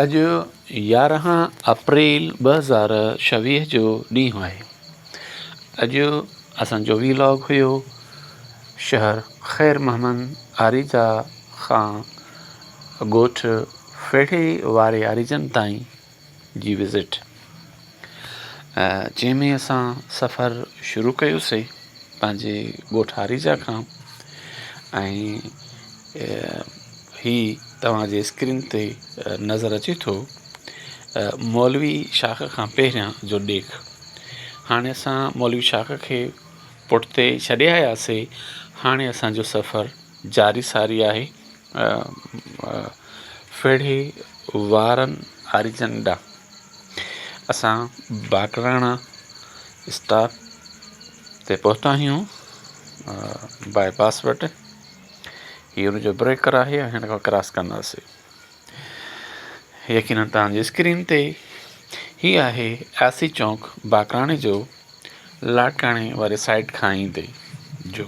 اڄ 11 اپريل 2026 جو ڏينهن آهي. اڄ اسان جو وي لاگ هيو شهر خير محمد آريجا کان ڳوٺ ڦيڙهي واري آريجن تائين جي وزٽ جنهن ۾ اسان سفر شروع ڪيوسي پنهنجي ڳوٺ آريجا کان ۽ هي توهان جي اسڪرين تي نظر اچي ٿو مولوي شاخ کان پهريان جو ڏيک. هاڻي اسان مولوي شاخ کي پٺتي ڇڏي آياسي هاڻي اسان جو سفر جاري ساري آهي ڦيڙهي وارن آريجن ڏانهن. اسان باقراڻا اسٽاپ تي پهتا آهيون باء پاس وٽ. هي ان جو بريڪر آهي ۽ هن کان ڪراس ڪنداسين يقينن توهان جي اسڪرين تي هي آهي آسي چونڪ باقراڻي جو لاڙڪاڻي واري سائيڊ کان ايندي جو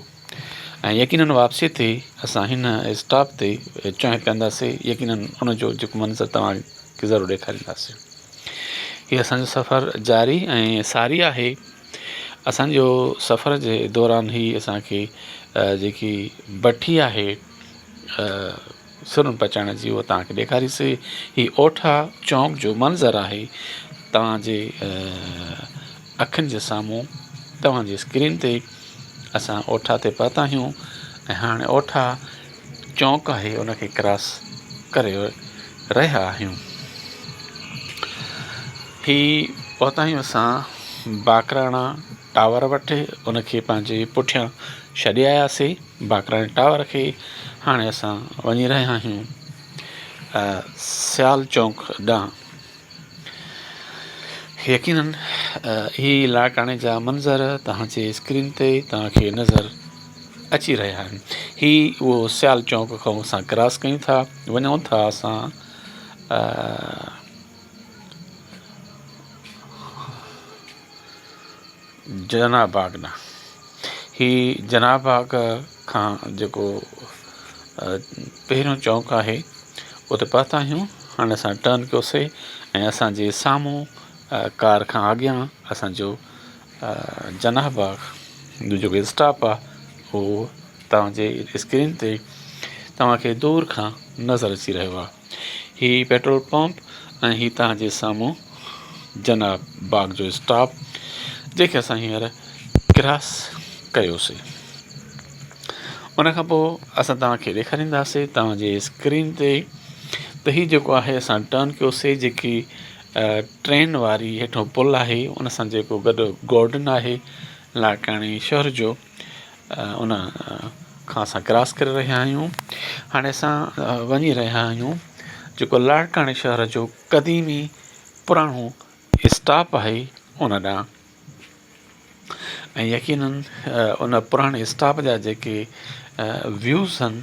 ۽ يقينن واپسي تي اسان هن اسٽاپ تي چانهه پيئنداسين يقينن ان جو جيڪو منظر توهان کي ضرور ڏيکارينداسين هي اسان جو سفر جاري ۽ ساري آهي اسان جو سفر جي دوران هي اسان کي جيڪي بٺي آهي سرن پچائڻ جي اها توهان کي ڏيکاريسي هي اوٺا چونڪ جو منظر آهي توهان جي اکين جي سامهون توهان جي اسڪرين تي اسان اوٺا تي پهتا آهيون ۽ هاڻي اوٺا چونڪ آهي ان کي ڪراس ڪري رهيا آهيون. هي پهتا آهيون اسان باقراڻا ٽاور وٽ ان کي پنهنجي پٺيان ڇڏي آياسي باقراڻي ٽاور کي هاڻي اسان وڃي رهيا آهيون سيال چونڪ ڏانهن. يقينن هي لاڙڪاڻي جا منظر توهان جي اسڪرين تي توهان کي نظر اچي رهيا آهن. هي اهو سيال چونڪ کان اسان ڪراس ڪيون ٿا وڃون ٿا اسان جناح باغ ڏانهن. هي جناح باغ کان جيڪو پهريون چونڪ آهي اتي پهتا آهيون هاڻي اسان ٽرن ڪيوسي ۽ اسان جي سامهون ڪار کان اڳيان اسان جو جناح باغ جو جيڪو اسٽاپ آهي اهو توهان جي اسڪرين تي توهان کي دور کان نظر اچي رهيو آهي. هي پيٽرول پمپ ۽ هي توهان جي سامهون جناح باغ جو اسٽاپ جنهن کي اسان هينئر ڪراس ڪيوسي ان کان پوء اسان توهان کي ڏيکارينداسي توهان جي اسڪرين تي ته هي جيڪو آهي اسان ٽرن ڪيوسي جيڪي ٽرين واري هيٺو پل آهي ان سان جيڪو گڏ گارڊن آهي لاڙڪاڻي شهر جو ان کان اسان ڪراس ڪري رهيا آهيون هاڻي اسان وڃي رهيا آهيون جيڪو لاڙڪاڻي شهر جو قديمي پراڻو اسٽاپ آهي ان ڏانهن ۽ يقينن ان پراڻي اسٽاپ جا جيڪي ويوز آهن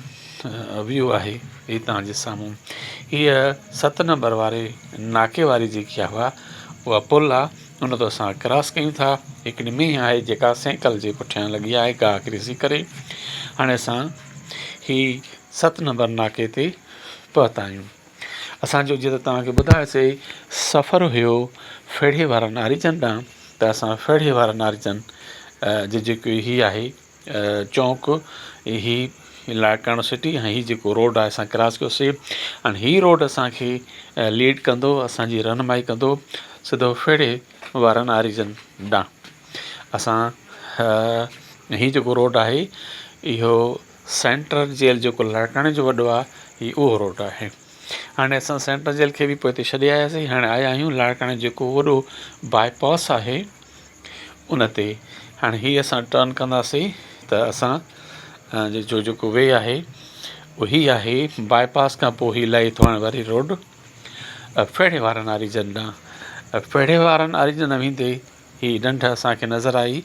ويو آهي هي توهان جي سامهون هيء 7 نمبر واري ناڪي واري جيڪي آهي اها پل آهي ان تي اسان ڪراس ڪيون ٿا. هڪڙي مينهن آهي جيڪا سائيڪل جي پٺيان لڳي آهي گاهه ڪريسي ڪري. هاڻي اسان هي 7 نمبر ناڪي تي پهتا آهيون. اسان جو جيئن ته توهان کي ٻڌايوسي سفر هيو ڦيڙهي وارن آريجن ڏانهن ته اسان ڦيڙهي وارن آريجن جي جيڪو هي آهي چونڪ هي لاڙڪاڻو سٽي ۽ هي جيڪو روڊ آهي اسان ڪراس ڪيوسي ۽ هي روڊ اسان کي ليڊ ڪندو اسان جي رهنمائي ڪندو سڌو ڦيڙهي وارن آريجن ڏانهن اسان هي جيڪو روڊ آهي اهو سينٽرل جيل جيڪو لاڙڪاڻي جو وڏو آهي هي اهو روڊ آهي هاڻي اسان سينٽرل جيل کي به پوئتي ڇڏي آياسين هاڻي آيا آهيون لاڙڪاڻي جيڪو وڏو باء پاس آهي ان تي هاڻي هي اسان ٽرن ڪنداسين ته اسان جو جيڪو وي آهي اهو هي آهي باء پاس کان پوء هي لهي ٿو هاڻي وري روڊ ڦيڙهي وارن آريجن ڏانهن ڦيڙهي وارن آريجن ڏانهن ويندي هي ڍنڍ اسان کي نظر آئي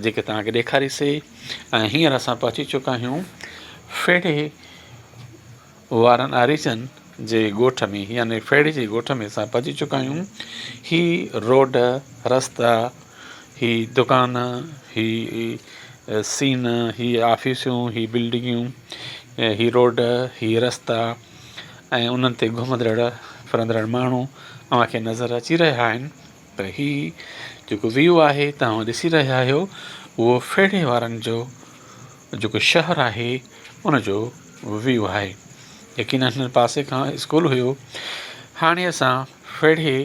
جيڪي توهان کي ڏيکاريسي ۽ هينئر اسان پهچي چڪا آهيون ڦيڙهي وارن آريجن جي ڳوٺ ۾ يعني ڦيڙهي جي ڳوٺ ۾ اسان پهچي چڪا آهيون. هي روڊ، رستا، هي دڪان، هي سين، هي آفيسون، هي بلڊنگيون، هي روڊ، هي رستا ۽ انهن تي گهمندڙ ڦرندڙ ماڻهو اوهان کي نظر اچي رهيا آهن ته هي جيڪو ويو آهي توهان ڏسي رهيا آهيو اهو ڦيڙهي وارن جو جيڪو شهر آهي ان جو ويو آهي يقينن هن پاسي کان اسڪول هيو هاڻي اسان ڦيڙهي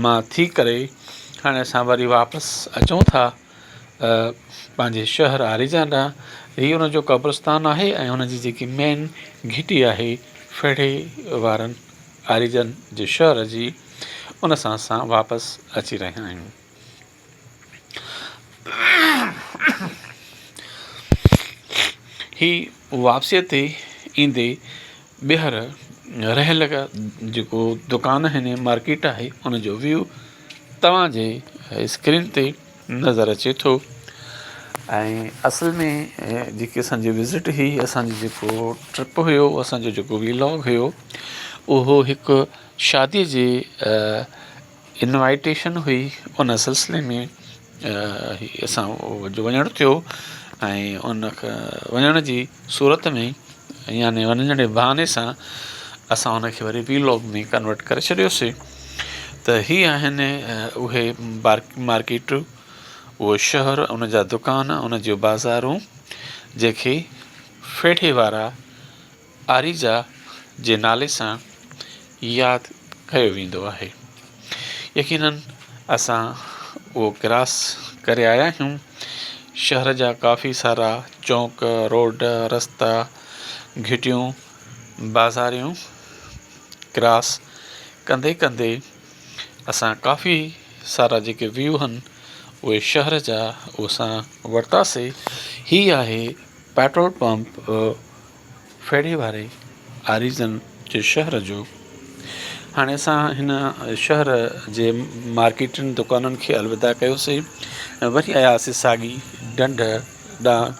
مان ٿي ڪري هاڻي اسان وري واپس اچون ٿا پنهنجي شهر آريجا ڏانهن هي ان جو قبرستان آهي ۽ ان جي جيڪي مين گهٽي آهي ڦيڙهي وارن آريجن جي شهر جي ان سان اسان واپس اچي رهيا آهيون. هي واپسيء تي ايندي ٻيهر رهيل جيڪو دڪان آهن مارڪيٽ آهي ان جو ويو توهان جي اسڪرين تي نظر اچي ٿو ۽ اصل ۾ جيڪي اسان جي وزٽ هئي اسان جو جيڪو ٽرپ هيو اسان جو جيڪو ويلاگ هيو اهو هڪ شادي جي انوائيٽيشن هئي ان سلسلي ۾ اسان جو وڃڻ ٿيو ۽ ان وڃڻ جي صورت ۾ يعني وڃڻ جي بهاني سان اسان ان کي وري ويلاگ ۾ ڪنورٽ ڪري ڇڏيوسي ته هي آهن اهي مارڪيٽ اهو شهر ان جا دڪان ان جون بازارون جنهن کي ڦيڙهي وارا آريجا جي نالي سان ياد ڪيو ويندو آهي. يقينن اسان اهو ڪراس ڪري آيا آهيون. شهر جا ڪافي سارا چونڪ، روڊ، رستا، گهٽيون، بازاريون ڪراس ڪندي ڪندي اسان ڪافي سارا جيڪي ويو هن اهي شهر جا اسان ورتاسي. هي آهي پيٽرول پمپ. ڦيڙهي واري آريجن جي شهر جو هاڻي اسان هن شهر جي مارڪيٽن دڪانن کي الوداع ڪيوسين ۽ وري آياسين ساڳي ڍنڍ ڏانهن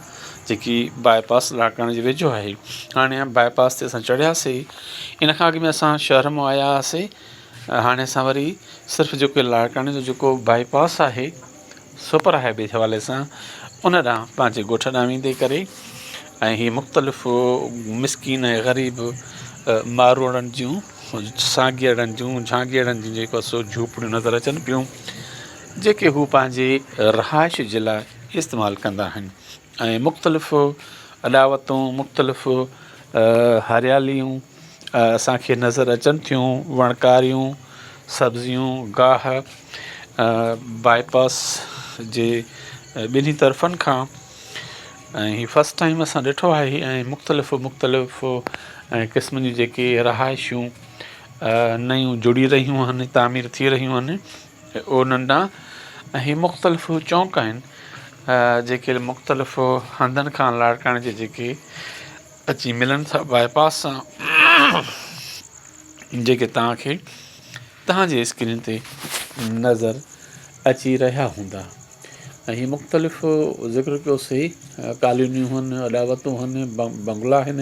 جيڪي باء پاس لاڙڪاڻي جي ويجهو آهي هاڻي باء پاس تي اسان چڙهياسين ان کان اڳ ۾ اسان شهر مان آيا هئاسين هاڻي اسان وري صرف جيڪو لاڙڪاڻي جو جيڪو باء پاس آهي سپر هاء وي جي حوالي سان ان ڏانهن پنهنجي ڳوٺ ڏانهن ويندي ڪري ۽ هي مختلف مسڪين ۽ غريب ماروئڙن جون سانگيئڙن جون جهانگيئڙن جون جيڪو سو جهوپڙيون نظر اچن پيون جيڪي هو پنهنجي رهائش جي لاء استعمال ڪندا آهن ۽ مختلف اڏاوتون مختلف هرياليون اسان کي نظر اچن ٿيون وڻڪاريون سبزيون گاهه باء پاس جي ٻنهي طرفن کان ۽ هي فرسٽ ٽائيم اسان ڏٺو آهي ۽ مختلف مختلف ۽ قسم جون جيڪي رهائشون نيون جڙي رهيون آهن تعمير ٿي رهيون آهن انهن ڏانهن ۽ هي مختلف چونڪ آهن جيڪي مختلف هنڌن کان لاڙڪاڻي جي جيڪي اچي ملن ٿا باء پاس سان جيڪي توهان کي توهان جي اسڪرين تي نظر اچي رهيا هوندا ۽ هي مختلف ذڪر ڪيوسي ڪالونيون هن اڏاوتون هن بنگلا هن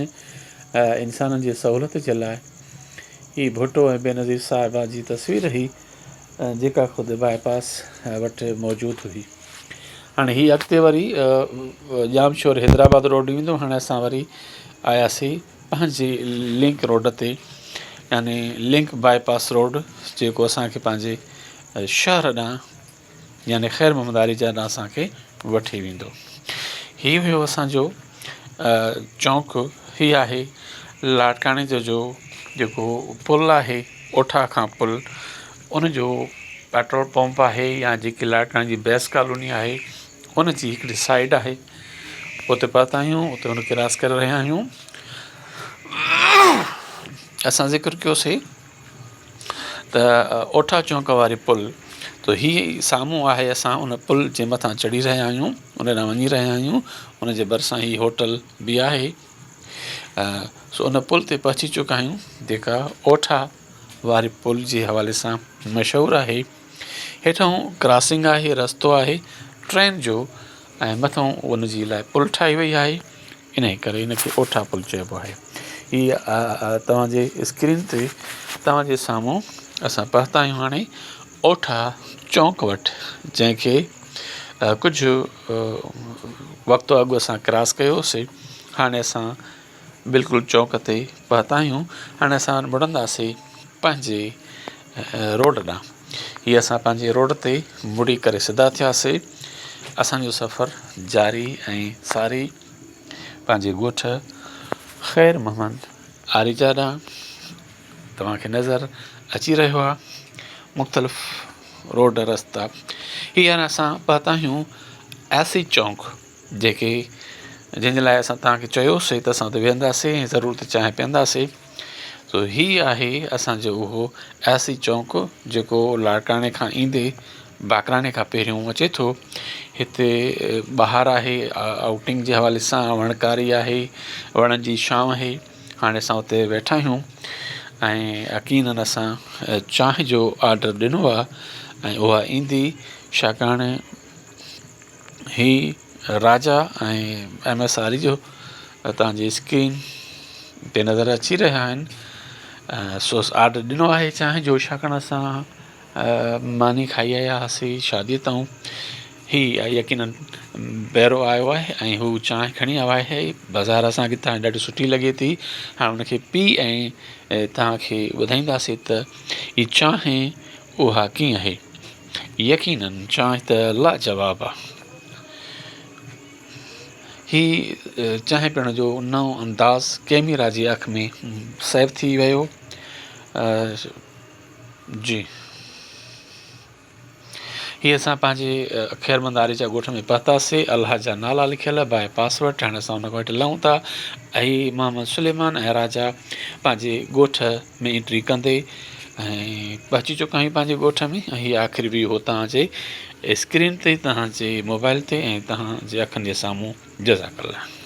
انسانن جي سهولت جي لاء هي ڀٽو ۽ بينظير صاحبه جي تصوير هئي جيڪا خود باء پاس وٽ موجود هئي هاڻي هي اڳتي وري ڄامشور حيدرآباد روڊ ايندو هاڻي اسان وري آياسي پنهنجي لنڪ روڊ تي يعني لنڪ باء پاس روڊ جيڪو اسانکي پنهنجي شهر ڏانهن يعني خير محمد آريجا ڏانهن اسانکي وٺي ويندو هي هيو اسانجو چونڪ هي آهي لاڙڪاڻي جو جو جيڪو پل آهي اوٺا کان پل ان جو پيٽرول پمپ آهي يا جيڪي لاڙڪاڻي جي بيس ڪالوني آهي ان جي هڪڙي سائيڊ آهي اتي پهتا آهيون اتي ان ڪراس ڪري رهيا آهيون اسان ذڪر ڪيوسي ته اوٺا چونڪ واري پل ته هي سامهون آهي اسان ان پل جي مٿان چڙهي رهيا آهيون ان ڏانهن وڃي رهيا آهيون ان جي ڀرسان هي هوٽل به آهي سو ان پل تي پهچي چڪا آهيون جيڪا اوٺا واري پل جي حوالي سان مشهور آهي. هيٺئون ڪراسنگ آهي رستو آهي ٽرين جو ۽ مٿئون ان جي لاء پل ٺاهي وئي آهي انهي ڪري ان کي اوٺا پل چئبو آهي. هي توهان جي اسڪرين تي توهان جي سامهون اسان پهتا آهيون هاڻي اوٺا چونڪ وٽ جنهن کي ڪجهه وقت اڳ اسان ڪراس ڪيو هوسي هاڻي اسان بلڪل چونڪ تي پهتا آهيون هاڻي اسان مڙنداسين. پنهنجي روڊ ڏانهن. هي اسان پنهنجي روڊ تي مڙي ڪري سڌا ٿياسي. اسان جو سفر جاري ۽ ساري پنهنجي ڳوٺ خير محمد آريجا ڏانهن توهان کي نظر اچي رهيو آهي مختلف روڊ رستا. هي هاڻي اسان پهتا آهيون ايس اي چونڪ جيڪي جنهن جي لاء اسان توهان کي چيوسي ته اسان اتي ويهنداسي ۽ ضرور اتي چانهه پيئنداسي سو هي آهي اسانجو اهو ايس اي چونڪ جيڪو لاڙڪاڻي کان ايندي باقراڻي کان پهريون اچي ٿو هتي ٻاهر آهي آئوٽنگ جي حوالي سان وڻڪاري آهي وڻن جي ڇانو آهي هاڻي اسان اتي ويٺا آهيون ۽ يقينن اسان چانهه جو آرڊر ڏنو آهي ۽ اها ايندي ڇاڪاڻ هي راجا ۽ ايم ايس آريجو تان جي اسڪرين تي نظر اچي رهيا آهن سو آرڊر ڏنو آهي چانهه جو ڇاڪاڻ اسان ماني کائي آيا هئاسين شادي تان هي يقينن بيرو آيو آهي ۽ هو چانهه کڻي آيو آهي بازار اسان کي تان ڏاڍي سٺي لڳي ٿي هاڻي ان کي پي ۽ توهان کي ٻڌائينداسين ته هي چانهه اها ڪيئن آهي يقينن چانهه ته لاجواب آ. هي چانهه پيئڻ جو نئون انداز ڪيميرا جي اک ۾ سيو ٿي ويو. جي هي اسان پنهنجي خيرمند آريجا ڳوٺ ۾ پهتاسي الله جا نالا لکيل باء پاس وٽ هاڻي اسان ان کان هيٺ لهون ٿا هي محمد سليمان ۽ راجا پنهنجي ڳوٺ ۾ انٽري ڪندي ۽ پهچي چڪا آهيون پنهنجي ڳوٺ ۾ ۽ هي آخري ويو هو توهان جي اسڪرين تي توهان جي موبائل تي ۽ توهان جي اکين جي سامهون جزاڪ الله.